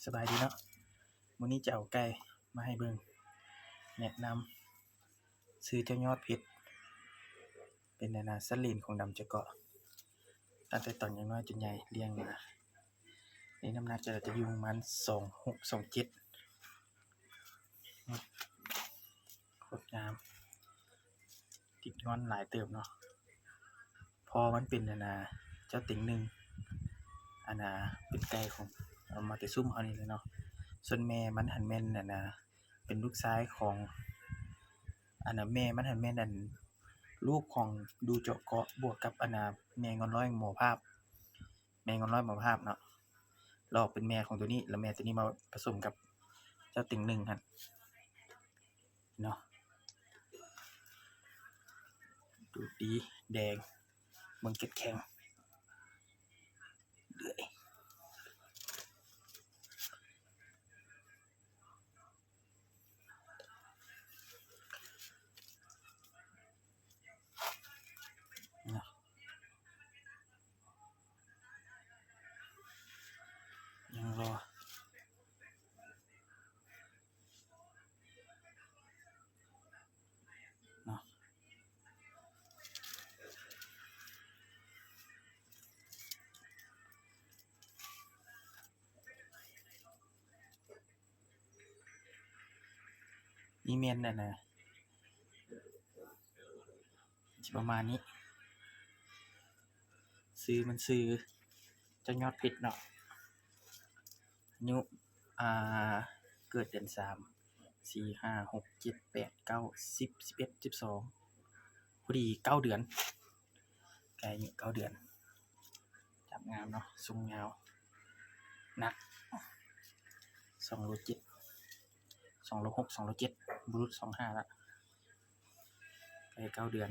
ສະບາຍດີເນາະ, ມື້ນີ້ຈະເອົາໄກ່ມາໃຫ້ເບິ່ງ, ແນະນຳຊື່ເຈົ້າຍອດເພັດ ເປັນອັນນ່າ ສັດລ້ຽງຂອງດຳຈະເກາະ ຕັ້ງແຕ່ຕອນຍັງນ້ອຍຈົນໃຫຍ່ລ້ຽງມາ. ໃນນ້ຳໜັກຈະ ຈະຢູ່ປະມານສອງຫົກ ສອງເຈັດ ໂຄດງາມ, ຕິດງ່ອນຫຼາຍເຕີບເນາະ. ພໍ່ມັນເປັນອັນນ່າ ເຈົ້າເຕັງໜຶ່ງ ອັນນ່າ ເປັນໄກ່ຂອງ ເອົາມາແຕ່ຊຸມເຮົານີ້ແຫຼະເນາະ. ສ່ວນແມ່ມັນຫັ້ນແມ່ນອັນນ່າ ເປັນລູກຊາຍຂອງ ອັນນ່າ ແມ່ມັນຫັ້ນແມ່ນອັນ ລູກຂອງດູເຈາະເກາະ ບວກກັບອັນນ່າ ແມ່ງ່ອນລອຍໝໍພາບ, ແມ່ງ່ອນລອຍໝໍພາບເນາະ, ລອກເປັນແມ່ຂອງໂຕນີ້ ແລ້ວແມ່ໂຕນີ້ມາປະສົມກັບເຈົ້າເຕັງໜຶ່ງຫັ້ນເນາະ. ດູດດີ ແດງ ເບິ່ງເກັດແຂ້ງເລື້ອຍ. ຍັງລໍເນາະ. ນີ້ແມ່ນອັນນ່າ ຊິປະມານນີ້, ຊື່ມັນຊື່ເຈົ້າຍອດເພັດເນາະ. ອາຍຸ ອ່າ ເກີດເດືອນສາມ ສີ່ ຫ້າ ຫົກ ເຈັດ ແປດ ເກົ້າ ສິບ ສິບເອັດ ສິບສອງ ພໍດີເກົ້າເດືອນ, ໃກ້ອາຍຸເກົ້າເດືອນ. ຈັບງາມເນາະ, ຊົງຍາວ, ໜັກສອງໂລເຈັດ ສອງໂລຫົກ ສອງໂລເຈັດ ບໍ່ຫຼຸດສອງຫ້າລະ, ໃກ້ເກົ້າເດືອນ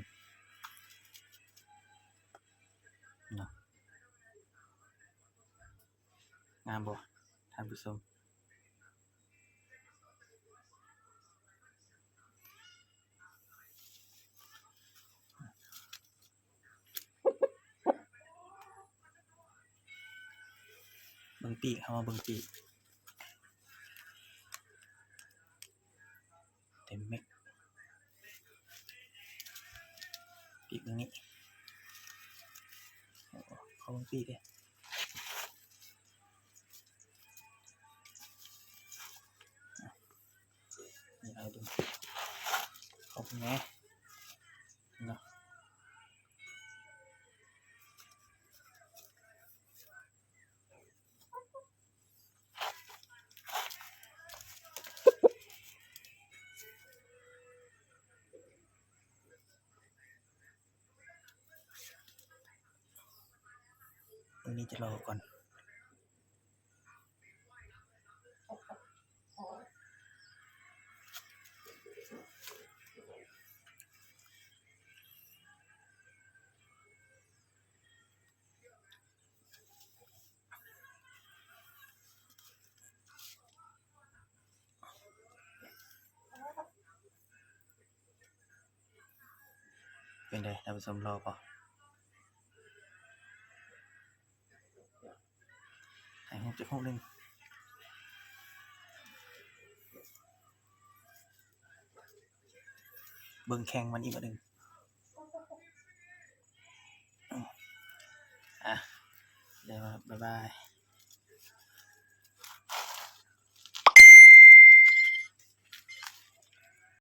ເນາະ. ງາມບໍ່ທ່ານຜູ້ຊົມ? ເບິ່ງປີກ, ເຮົາມາເບິ່ງປີກ, ເຕັມເມັດ. ປີກເບິ່ງນີ້, ຂໍເບິ່ງປີກເດ້. ນີ້ໃຫ້ເບິ່ງ, ຂໍເບິ່ງແດ່ເນາະ. ອັນນີ້ຈະລໍກ່ອນ. ເປັນໃດທ່ານຜູ້ຊົມ, ຫຼໍ່ບໍ່? ຖ່າຍຮູບຈັກຮູບໜຶ່ງ. ເບິ່ງແຂ້ງມັນອີກບາດໜຶ່ງ. ອາ ໄດ້ມາ, ບາຍບາຍ.